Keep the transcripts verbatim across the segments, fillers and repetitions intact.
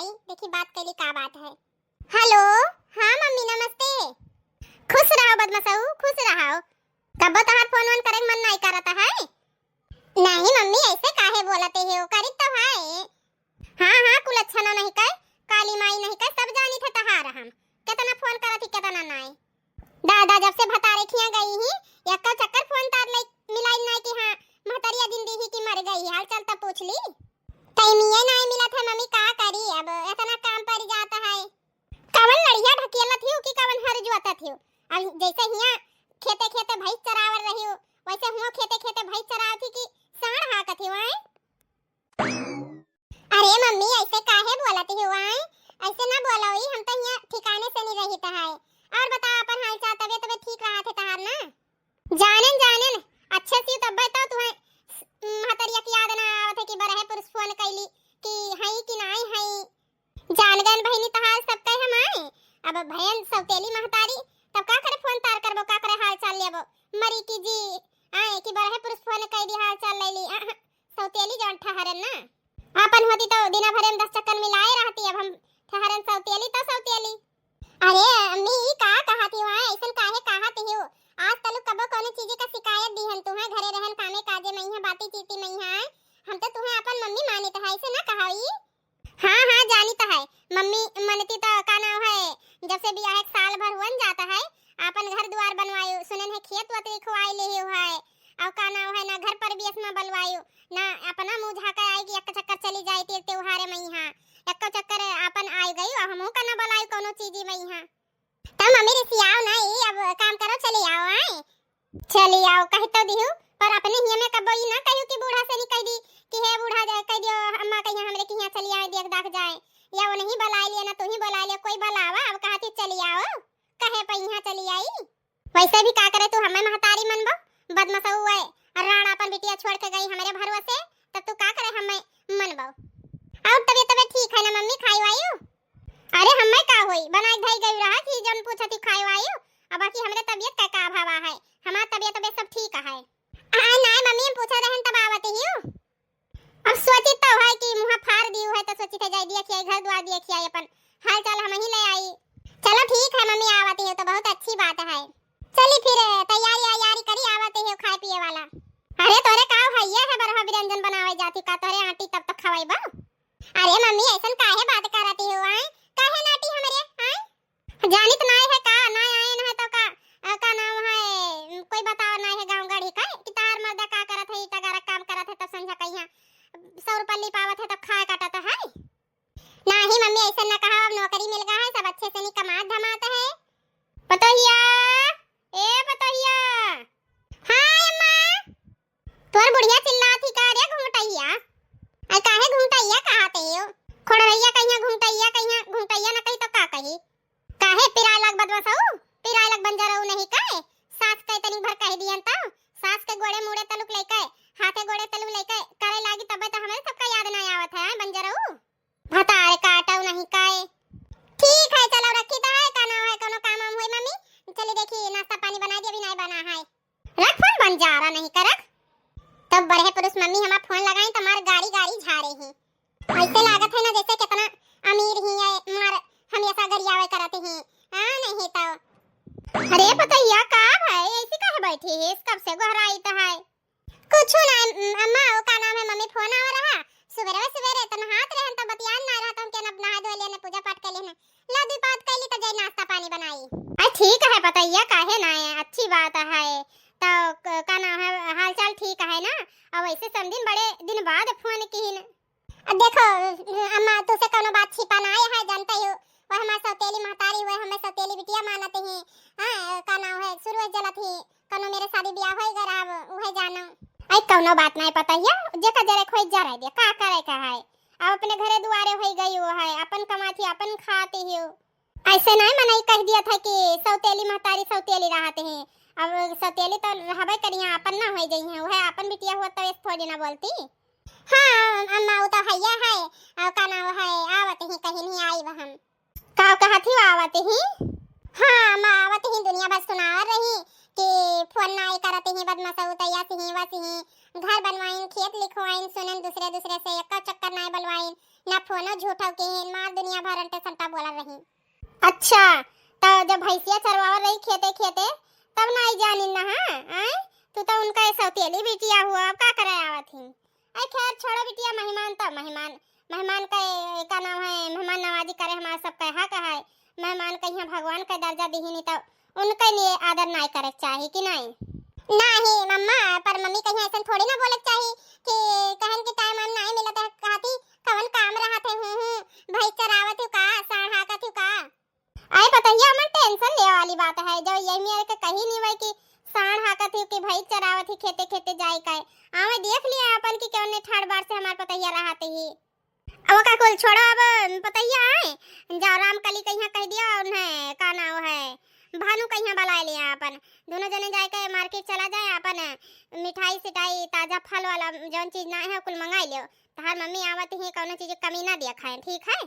देखी बात कैली का बात है। हेलो, हाँ मम्मी नमस्ते। खुश रहो बदमाशऊ, खुश रहो। कब्बो तहार फोन वोन करे के मन नाई करत है? नहीं मम्मी, ऐसे काहे बोलते हो, करी तो है। हाँ हाँ, कुल अच्छा ना नहीं कहे, काली माई नहीं कहे, सब जानी थे तहार हम। कितना फोन करत ही, कितना नाई। दादा जब से भतारे खिया गई ही, यक्का चक्कर फोन तार ले मिलाई नाई कि हाँ, महतरिया जिंदी ही कि मर गई, हाल चाल तो पूछ ली। टाइम ये नाई मिलत है मम्मी, का करी, अब इतना काम पड़ जाता है। कवन लड़िया ढकेलत हियो कि कवन हर जोतत हियो? अब जैसे हिया खेते खेते भैंस चरावर रही हो, वैसे हुआ खेते खेते भैंस चरावत ही कि साँड़ हाँकत हियो, आए? अरे मम्मी, ऐसे काहे बोलत हियो, आए? ऐसे ना बोलो, ई हम तो हिया ठिकाने से नहीं रहित है। और बताओ अपन हाल चाल, तबियत तबियत ठीक रहा थे तहार ना? जानेन जानेन, अच्छे से तब्बे तो तुम्हें महतरिया की याद ना आवत है कि बरहे पुरुष फोन कैली कि हई कि नाई हई। जान गए बहिनी तहार सब कहे हम आए। अब भयन सौतेली महतारी, तब का करे फोन तार करबो, का करे हाल चाल लेबो? मरी की जी आए कि बरहे पुरुष फोन कई दी, हाल चाल ले ली। अहं, सौतेली जौन ठहरन ना, आपन होती तो दिना भरे में दस चक्कर मिलाए रहती। अब हम ठहरन सौतेली तो सौतेली। अरे अम्मी, ई का कहत ही वहाँ, ऐसन काहे कहत ही हो? आज तलक कबो कौनो चीज का शिकायत दीहन तुहें, घरे रहन कामे काजे में यहाँ बाती चीती में यहाँ आए। हम तो तुहें अपन मम्मी मानित है, ऐसे ना कहो ई। हाँ हाँ, जानित है, मम्मी मनती तो का नाव है, जब से बियाह एक साल भर हुअन जाता है, आपन घर दुआर बनवायो, सुनन है खेत वत लिखवाई ले हो है, और का नाव है ना घर पर बीस में बलवायो, ना अपना मुँह झाका आएगी, एक चक्कर चली जाए तीर त्योहारे में यहाँ, एक चक्कर आपन आई गई, और हमहू का ना बलाई कौनो चीजी में यहाँ। तब मम्मी रिसियाओ नहीं, अब काम करो, चली आओ, आए। चली आओ, कह तो दिहू, पर अपने हिया में कबो ई ना कहियो कि बूढ़ा से नहीं कह दी कि हे बूढ़ा जाए, कह दियो अम्मा कहिया हमरे के हिया चली आए, देख दाख जाए, या वो नहीं बुलाए लिया ना तू ही बुलाए लिया, कोई बुलावा, अब कहा थी चली आओ, कहे पे यहाँ चली आई। वैसे भी का करे तू हमें महतारी मनबो, बदमाशऊ है, और राण अपन बिटिया छोड़ के गई हमरे भरोसे, तब तू का करे हमें मनबो? और तबियत तबियत ठीक है ना मम्मी, खाई वायु? अरे हमें का होई, बनाए धई गई रहा कि जौन पूछती खाए वायु, अब बाकी हमरे तबियत का का भावा है, हमार तबियत तबियत सब ठीक है। आ नाय मम्मी, हम पूछा रहन तब आवत ही हूँ। अब सोची तो है कि मुँह फार दियो है तो सोची थे जाई दिया खियाई, घर दुआर दिया खियाई, अपन हाल चाल हम ही ले आई। चलो ठीक है मम्मी, आवत ही हूँ तो बहुत अच्छी बात है। चली फिर तैयारी आयारी करी, आवत ही हूँ खाए पिए वाला। अरे तोरे का है, ये है बरहा बिरंजन बनावे जाती का, तोरे आटी तब तक खवाई बा। अरे मम्मी, ऐसन काहे बात करती हो, आए? काहे नाटी हमरे, आए? जानित नाय है का, नाय आए न है तो का, अ, का नाम है, कोई बतावा नाय है गाँव गढ़ी का, कि तार मर्दा का करत है, ई टगारा काम करत है, तब संझा कहिया सौ रुपया ली पावत है, तब खाए काटत है। नाही मम्मी, ऐसन ना कहा, अब नौकरी मिल गया है, सब अच्छे से नहीं कमात धमात है। पतोहिया, ए पतोहिया। हाँ अम्मा। तोर बुढ़िया चिल्लात ही का रे घुंघटैया? अरे काहे घुंघटैया कहत ही हो? खोड़रैया कहिया घुंघटैया, कहिया घुंघटैया न कही तो का कही? काहे पिराए लाग बदमाशऊ? पिराए लाग बंजरऊ नहीं काहे? सास के तनी भर कह दियन त, सास के गोड़े मुड़े तलुक लेके, हाथे गोड़े तलुक लेके करे लागी तबे तो हमरे सबका याद ना आवत है, बंजरऊ। भतार काटऊ नहीं काए। ठीक है, चलो रखी तो है, का नाम है, कोनो काम वाम हुई मम्मी? चली देखी, नाश्ता पानी बना दी, अभी नहीं बना है। रख फोन, बंजारा नहीं करक। तब बरहे पुरुष मम्मी हमार फोन लगाई तो हमार गाड़ी गाड़ी झारे ही। ऐसे लागत है ना जैसे कितना अमीर ही है, मार हमेशा गरियावे करत ही। हाँ, नहीं तो। अरे पतैया, का भाई ऐसी काहे बैठी है? कब से गोहराई तो है। कुछ ना अम-, अम्मा, वो का नाम है, मम्मी फोन आवा रहा। सुबेरे सुबेरे तो नहात रहन तो बतियान ना रहा, तो हमके न नहा धो लेने, पूजा पाठ कर लेने। ला दुई पात कैली तो जाई नाश्ता पानी बनाई। आ ठीक है पतैया, काहे ना है, अच्छी बात है। तो क-, का नाम है, हाल चाल ठीक है ना? अब ऐसे समझिन बड़े दिन बाद फोन किहिन। अब देखो अम्मा, तुसे कोनो बात छिपा ना है, जानते हो, वह हमार सौतेली महतारी हुए, हमें सौतेली बिटिया मानत ही। हाँ, का नाम है, शुरू है जलत ही, कोनो मेरे शादी ब्याह होई गराब, उहे जानो। आई कौनो बात नहीं पतैया, जेका जरे खोई जरे दे, का करे का है? अब अपने घरे दुआरे होई गई वो है, अपन कमाती, अपन खाती ही। ऐसे नहीं मनई कह दिया था कि सौतेली महतारी सौतेली रहत ही। अब सौतेली तो रहबे करिया, अपन ना होई जइहे, उहे अपन बिटिया हुआ तो ऐसे थोड़ी ना बोलती। हाँ अम्मा, वो तो हैया है, और का नाम है, आवत ही कहीं नहीं आई हम। का कहत ही आवत ही? हाँ, हम आवत ही दुनिया भर सुनावर रही कि फोन नाई करत ही, बदमाशऊ तैया सिही, वा सिही, घर बनवाइन, खेत लिखवाइन, सुनन दूसरे दूसरे से, एक्का चक्कर नाई बलवाइन, ना फोनो झूठा किहिन, मार दुनिया भर अंटे संटा बोलत रही। अच्छा, त जब भैंसिया चरवावत रही खेते खेते, तब नाई जानिन ना, हाँ? आय, तू तो उनका सौतेली बिटिया हुआ, अब का करे आवत ही? अरे खैर छोड़ो बिटिया, मेहमान तो मेहमान, मेहमान का, का नाम है, मेहमान नवाजी करे हमार सबका हक है। मेहमान का यहाँ भगवान का दर्जा दिहिन तो उनका लिए आदर नाई करे चाही कि नाई? नाही मम्मा, पर मम्मी कहीं ऐसा थोड़ी ना बोले चाही कि कहन के टाइम हम नाई मिलत है, कहती कवन काम रहत है, हूँ हूँ, भैंस चरावत हूँ का, साँड़ हाँकत हूँ का? अरे पतोहिया, अमन टेंशन लेवे वाली बात है, जो यही मेरे के कही नहीं भाई कि साँड़ हाँकत ही कि भैंस चरावत ही खेते खेते जाए का है। आवे देख लिया अपन कि कौन ठाड़ बार से हमार पतोहिया रहत ही। अब का कुल छोड़ो, अब पतोहिया है, जाओ रामकली के यहाँ कह दिया, उन्हें का नाव है, भानु के यहाँ बुलाए लिया अपन, दोनों जने जाए के मार्केट चला जाए, अपन मिठाई सिठाई ताजा फल वाला जौन चीज ना है कुल मंगाई लियो। तहार मम्मी आवत ही, कौनो चीज कमी ना दिया खाए, ठीक है?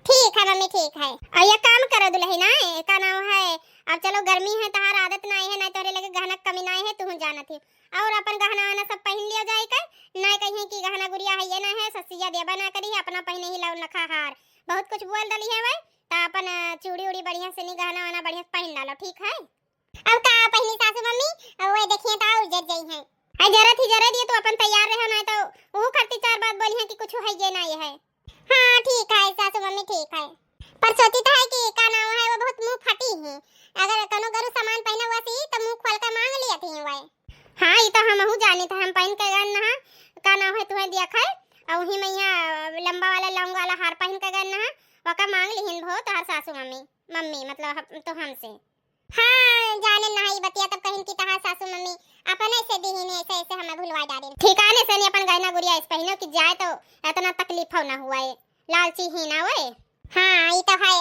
ठीक है मम्मी, ठीक है। और ये काम करो दुल्हन, आए, का नाव है, अब चलो गर्मी है, तहार आदत ना है, ना तोरे लगे गहना कमी ना है, तू जानत ही। और अपन गहना वहना सब पहन लिया जाए के, ना कहीं कि गहना गुरिया है ये ना है, ससिया देबा ना करी, अपना पहने ही लौनखा हार। बहुत कुछ बोल दली है वै, त अपन, अ, चूड़ी उड़ी बढ़िया से नी, गहना वहना बढ़िया से पहन डालो, ठीक है? अब का पहनी सासू मम्मी, अब वै देखिए त और जर जाई हैं। आई जरत ही जरत ये तो अपन तैयार रहे ना, तो वो खरती चार बात बोली हैं कि कुछ है ये ना ये है। हाँ, ठीक है सासू मम्मी, ठीक है। पर सोची तो है कि का नाव है, वो बहुत मुँह फटी ही। अगर कौनो गरु सामान पहने हुआ सी, तो मुँह खोल के माँग लिया थी वै। हाँ, ये तो हमहू जानी था, हम पहन के गए ना, का नाव है, तुम्हें दिया खाए, और वही में यहाँ लंबा वाला लौंग वाला हार पहन के गए ना, वका माँग लिहिन भो तोहर सासू मम्मी, मम्मी मतलब हम, तो हमसे। हाँ, जाने ना ई बतिया तब कहिन कि तहार सासू मम्मी अपने से दीहिन, ऐसे, ऐसे हमें भुलवा डालिन। ठिकाने से नहीं अपन गहना गुरिया इस पहिनो कि जाए तो इतना तकलीफ हो ना हुआ है, लालची ही ना होए। हाँ, ई तो है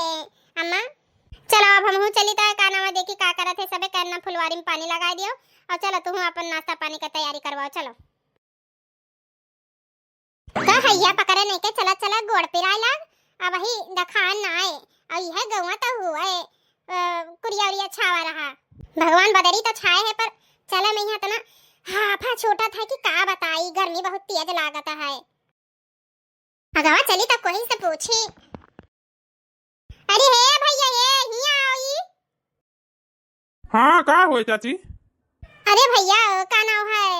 अम्मा। चलो अब हमहू चली तो का नाम है, देखी का करत है सबे, करना फुलवारी में पानी लगा दियो और चलो तू अपन नाश्ता पानी का तैयारी करवाओ, चलो। का हैया पकड़े नहीं के चला, चला गोड़ पिराए लाग। अब ही दखान ना आए। और यह गौवा तो हुआ है, अ, कुरिया उरिया छावा रहा। भगवान बदरी तो छाए है, पर चला मैं यहाँ तो ना हाफा छोटा था कि का बताई, गर्मी बहुत तेज लागत है। अगवा चली तो कोई से पूछी। अरे हे भैया, हे हिया आओ ई। हाँ, का होए चाची? अरे भैया, का नाव है,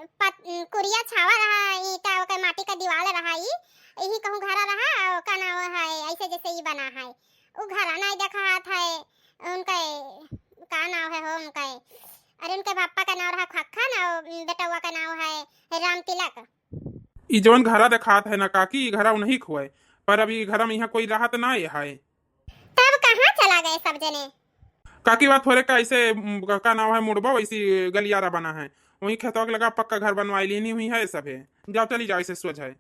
पत-, कुरिया छावा रहा, ईटा ओकर माटी का दीवाल रहा, ई, यही कहूँ घरा रहा, और का नाव है, ऐसे जैसे ई बना है, उ घरा नहीं देखात है, उनके, का नाव है हो उनके, अरे उनके पापा का नाव रहा खक्खन, और बेटवा का नाव है राम तिलक। ई जवन घरा देखात है ना काकी, ई घरा उन्हीं खुआए, पर अभी घरा में यहाँ कोई रहत ना ये है। तब कहाँ चला गए सब जने? काकी बात थोरे का ऐसे, उम, का, का नाव है, मुड़बा वैसी गलियारा बना है, वहीं खेतवा के लगा पक्का घर बनवाई लेनी हुई है सब है। जाओ चली जाओ, ऐसे सोच है।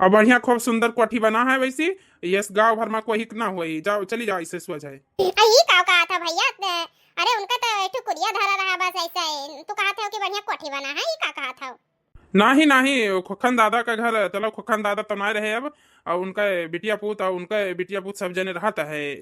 और बढ़िया खूब सुंदर कोठी बना है वैसी, यस गाँव भर में कोई हिक ना हुई। जाओ चली जाओ, ऐसे सोच है। आ, ई का कहा था भैया? ते-, अरे उनका तो एक ठो कुरिया धरा रहा बस ऐसा है। तू कहा था कि बढ़िया कोठी बना है, ई का कहा था? नाही, नाही, खोखन दादा का घर, चलो, खोखन दादा तो ना रहे अब, और उनका बिटिया पूत, और उनका बिटिया पूत सब जने रहत है।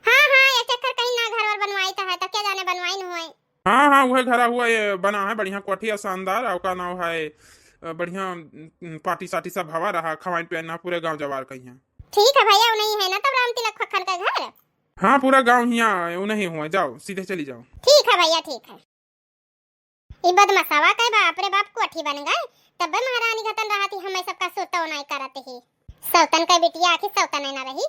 हाँ, हाँ, एक चक्कर कहीं ना घर वर बनवाई तो है, तो क्या जाने बनवाई न हुए। हाँ, हाँ, वह घरा हुआ ये बना है, बढ़िया कोठी और शानदार, और का नाव है, अ, बढ़िया, उम, पार्टी सार्टी सब हवा रहा, खवाइन पियाइन ना पूरे गाँव जवार कहीं। ठीक है भैया, वो नहीं है ना तब राम तिलक खोखन का घर? हाँ, पूरा गाँव हियाँ, वो नहीं हुआ, जाओ, सीधे चली जाओ। ठीक है भैया, ठीक है। ई बदमाशवा के बाप रे बाप कोठी बन गए, तब्बे महारानी घतन रहत ही, हमें सबका सुरतो नाई करत ही। सौतन के बिटिया आखिर सौतन ना रही।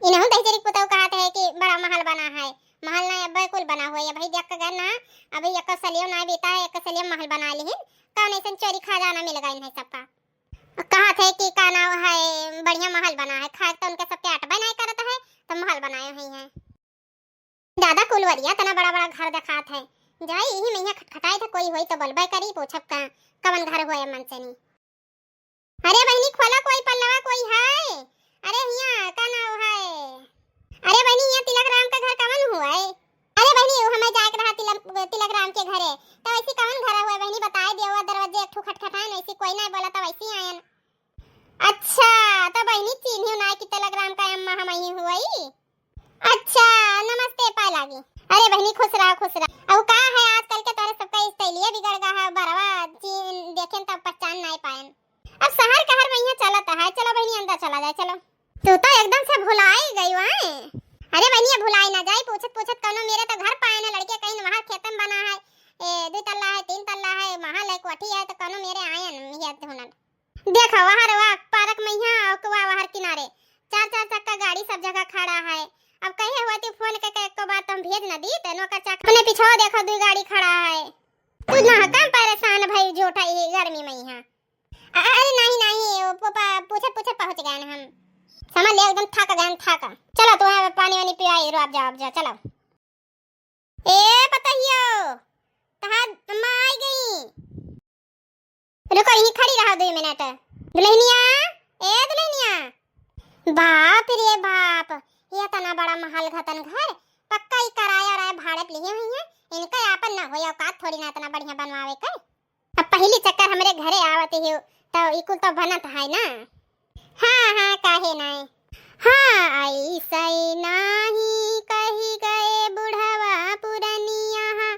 इनहू दहिजरी पुतौ कहत है कि बड़ा महल बना है, महल ना अब्बे कुल बना हुआ है, अभी देख के गए ना, अभी एक सलियो ना बीता है, एक सलियो महल बना लिहिन, कौन ऐसन चोरी खजाना मिल गए इन्हें सबका। कहत है कि का नाव है, बढ़िया महल बना है, खाए तो उनके सबके अटबे नाई करत है, तो महल बनाए हुई है। दादा कुलवरिया तना बड़ा बड़ा घर देखात है। जाई इही में यहाँ खटखटाई था, कोई होई तो बोलबे करी, पूछब का कवन घर होए मनसेनी। अरे बहिनी खोला, कोई पल्लवा कोई है? अरे हिया का नाव है? अरे बहिनी हिया तिलक राम का घर कवन हुआ है? अरे बहिनी वो हमें जाए के रहा तिलक, तिलक राम के घरे, तो ऐसी कवन घर हुआ है बहिनी, बताए दियो, वो दरवाजे एक ठो खटखटाए न, ऐसी कोई ना बोला तो ऐसी आयन। अच्छा, तो बहिनी चीन्ही ना कि तिलक राम का अम्मा हम ही हुई। अच्छा, नमस्ते पाए लागी। अरे बहिनी खुश रहा, खुश रहा। अब का है आजकल के तोरे सबका स्टाइलिए बिगड़ गया है, बरवा चीन देखेन तब पहचान नहीं पाएन। अब शहर कहर में यहाँ चलत है, चलो बहिनी अंदर चला जाए, भुलाई ना जाई, पूछत पूछत कौनो मेरे तो घर पाए ना लड़के, कहीं वहाँ खेतन बना है, ए, दुइ तल्ला है, तीन तल्ला है, महल है, कोठी है, तो कौनो मेरे आयन मिया ढूंढन। देखा वहाँ रे वहाँ पार्क में यहाँ और वहाँ वहाँ किनारे चार चार चक्का गाड़ी सब जगह खड़ा है। अब कहे हुआ तो फोन करके एक बार तो हम भेज न दी, तो नौकर चाकर अपने पीछे देखा दुइ गाड़ी खड़ा है। तू ना कम परेशान भाई झूठा ये गर्मी में यहाँ। अरे नहीं नहीं, वो पापा पूछे पूछे पहुँच गए हम। समझ ले एकदम थक गए, थक। चलो तुम्हें पानी वानी पियाई, रुक जाओ, अब जाओ, चलो। ए पतहियो, तहार अम्मा आई गई। रुको, यहीं खड़ी रहो दुइ मिनट। दुल्हनिया, ए दुल्हनिया। बाप रे बाप, ये इतना बड़ा महल घतन घर, पक्का ही किराया उराया भाड़े पे लिए हुई है। इनका आपन ना होई औकात थोड़ी ना इतना बढ़िया बनवावे का। अब पहली चक्कर हमरे घरे आवत ही हो, तो ई कुल तो बनत है ना। हाँ, हाँ, काहे नाय। हाँ, ऐसै नाहीं कहि गए बुढ़वा पुरनिया, हाँ,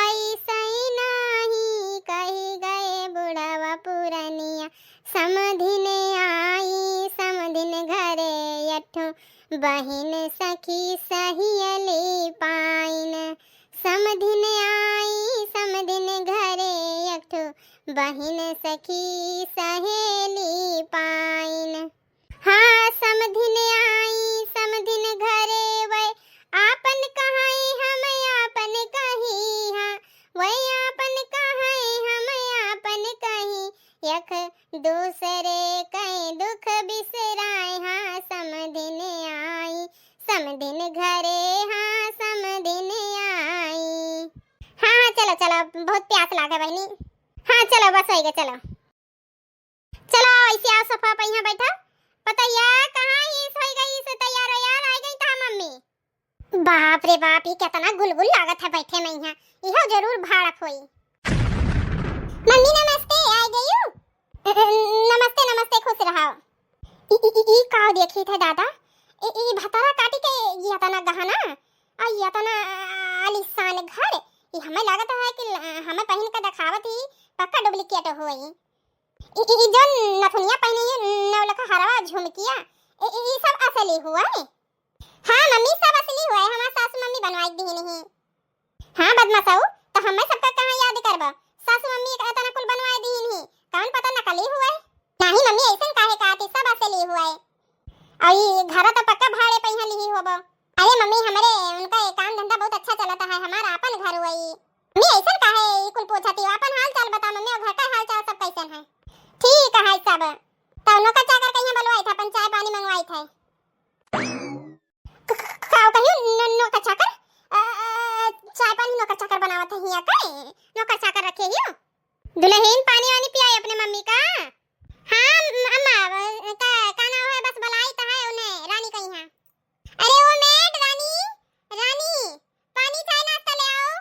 ऐसै नाहीं कहि गए बुढ़वा पुरनिया। समधिन आई समधिन घरे, एक ठो बहिन सखी सहेली पाइन। समधिन आई समधिन घरे, एक ठो बहिन सखी सहेली पाइन। हाँ, समधिन आई समधिन घरे, वै आपन कहै हम आपन कही, हाँ, वै आपन कहै हम आपन कही, एक दूसरे कै दुख बिसराए, हाँ, समधिन आई समधिन घरे, हाँ, समधिन आई। हाँ, हाँ, चलो, चलो, बहुत प्यास लागे बहिनी। हाँ, चलो, बस होइ गए, चलो। चलो, ऐसे आओ, सोफा पे यहाँ बैठो। पतैया, कहाँ हीस, होइ गई से तैयार, वैयार, आ गई तहार मम्मी। बाप रे बाप, ई केतना गुलगुल लागत है बैठे में यहाँ। इहो जरूर भाड़क होई। मम्मी नमस्ते, आ गई हूँ। अ, अ, नमस्ते, नमस्ते, खुश रहो। ई, ई, ई, ई का देखी थे दादा? ई, ई भतारा काटी के ई एतना गहना, आ ई एतना आलीशान घर, ई हमें लागत है कि ल-, हमें पहिन के देखावत ही पक्का duplicate होई। ई, ई, ई जौन नथुनिया पहिनी है, नौलखा हरवा झुमकिया, ई, ई, ई सब असली हुआ है? हाँ मम्मी, सब असली हुआ है, हमार सासू मम्मी बनवाई दी नहीं। हाँ बदमाशऊ, तो हमें सबका कहाँ याद करबा? सासू मम्मी एक एतना कुल बनवाई दी नहीं, कौन पता नकली हुआ है? नहीं मम्मी, ऐसन काहे कहती, सब असली हुआ है। और ई घर तो पक्का भाड़े पे यहाँ लिही होबो। अरे मम्मी, हमरे उनका ये काम धंधा बहुत अच्छा चलता है, हमारा आपन घर हुआ ई। मम्मी, ऐसन काहे ई कुल पूछती हो? आपन हाल चाल बता मम्मी, और घर का हाल चाल सब कैसन है? ठीक है सब। तो नौकर चाकर कहीं बुलवाई था, अपन चाय पानी मंगवाई था। क-, क-, का कहियो न-, नौकर चाकर? अ, अ, चाय पानी नौकर चाकर बनावत है हिया का? नौकर चाकर रखे हियो? दुल्हन, पानी वानी पियाई अपने मम्मी का। हाँ, म-, अम्मा, व-, का, का नाम है, बस बुलाई तो है उन्हें, रानी कहीं है। अरे ओ मेड, रानी, रानी, पानी चाय नाश्ता ले आओ।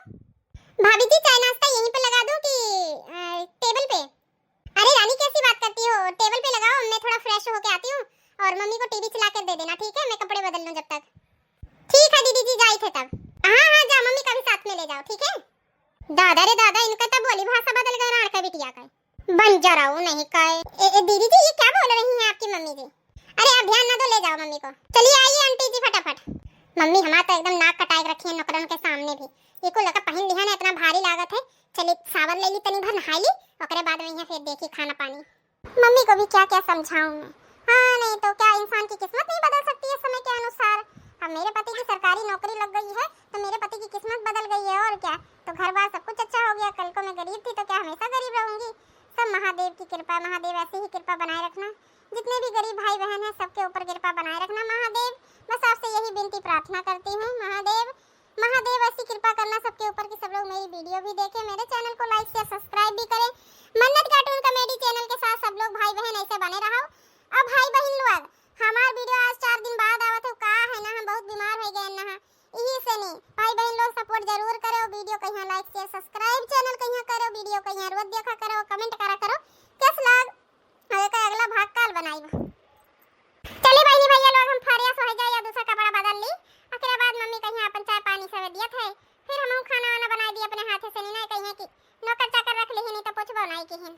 भाभी जी, चाय नाश्ता यहीं पे लगा दूं कि, अ, टेबल पे? अरे रानी, कैसी बात करती हो, टेबल पे लगाओ, मैं थोड़ा fresh होके आती हूँ और मम्मी को टीवी चला के दे देना, ठीक है? मैं कपड़े बदल लूँ जब तक। ठीक है दीदी जी, जाई थे तब। हाँ, हाँ, जा, मम्मी का भी साथ में ले जाओ, ठीक है? दादा रे दादा, इनका तो बोली भाषा बदल गए राण का बिटिया का। बंजराऊ नहीं का। ए, ए, दीदी जी, ये क्या बोल रही हैं आपकी मम्मी जी? अरे आप ध्यान ना दो, ले जाओ मम्मी को। चलिए आइए आंटी जी फटाफट। मम्मी हमार तो एकदम नाक कटाए के रखी है नौकरन के सामने भी। ये कुल लगा पहन लिया ना, इतना भारी लागत है। चलिए shower ले ली, तनी भर नहाई ली, ओकरे बाद में यहाँ फिर देखी खाना पानी। मम्मी को भी क्या क्या समझाऊं मैं। हाँ, नहीं तो क्या इंसान की किस्मत नहीं बदल सकती है समय के अनुसार? अब मेरे पति की सरकारी नौकरी लग गई है तो मेरे पति की किस्मत बदल गई है, और क्या। तो घर बार सब कुछ अच्छा हो गया, कल को मैं गरीब थी तो क्या हमेशा गरीब रहूंगी? सब महादेव की कृपा, महादेव ऐसे ही कृपा बनाए रखना। जितने भी गरीब भाई बहन हैं सबके ऊपर कृपा बनाए रखना महादेव। बस आपसे यही विनती प्रार्थना करती हूँ महादेव। महादेव ऐसी कृपा करना सबके ऊपर कि सब लोग मेरी video भी देखें, मेरे channel को like share subscribe भी करें। मन्नत cartoon comedy channel के साथ सब लोग भाई बहन ऐसे बने रहो। अब भाई बहन लोग, हमार video आज चार दिन बाद आवत हो, का है ना, हम बहुत बीमार हो गए ना, यही से नहीं। भाई बहन लोग support जरूर करो, video कहीं like share subscribe channel कहीं करो, video कहीं रोज देखा करो, comment करा करो। कैस लाग? अरे का अगला भाग काल बनाई? चली बहनी भैया लोग, हम fresh हो जाए या दूसरा कपड़ा बदल ली, ओकरे बाद मम्मी कहीं अपन चाय पानी सब दियत है, फिर हम खाना वाना बनाई दी अपने हाथे से, नहीं कहीं कि नौकर चाकर रख ली, नहीं तो पूछबो नहीं किहिन।